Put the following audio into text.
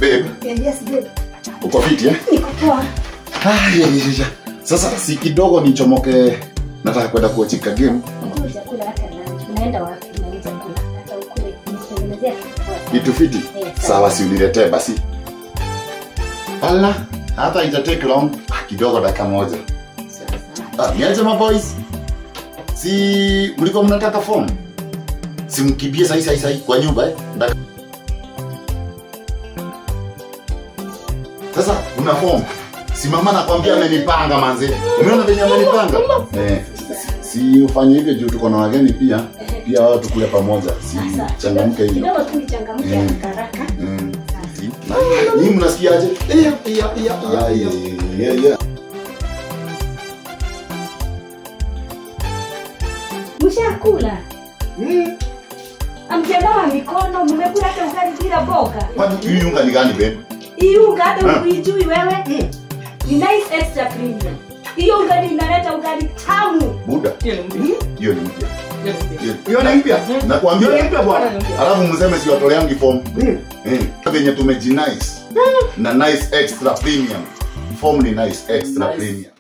Babe. Yes, babe. Uko fiti eh? Niko poa. Sasa si kidogo nichomoke, nataka kwenda kuochika game. Chakula hata lunch. Unaenda wapi? Unauza kula. Hata ukule nitengenezea kitu poa. Kitu fiti? Sawa, si uniletee basi. Ala, hata ita take long. Kidogo dakika moja. Sawa. Niaje ma boys? Si mlikuwa mnataka form? Si mkimbie sahi kwa nyumba eh? Sasa una form. Si mama nakwambia amenipanga manze. Umeona venye amenipanga? Si ufanye hivyo juu tuko na wageni pia. Pia wao tukule pamoja. Si changamke hiyo. Kidogo tu nichangamke haraka. Nyinyi mnasikiaje? Yeah. Mshakula? Amjanawa mikono, mmekula hata ugali bila boga. Kwani hii unga ni gani babe? Hii unga hata huijui wewe? Ni Nice Extra Premium. Hiyo ugali inaleta ugali tamu. Buda. Hiyo ni mpya. Hiyo ni mpya. Nakwambia ni mpya bwana. Alafu mseme si watoleangi form. Venye tumejinice. Na Nice Extra Premium. Form ni Nice Extra Premium.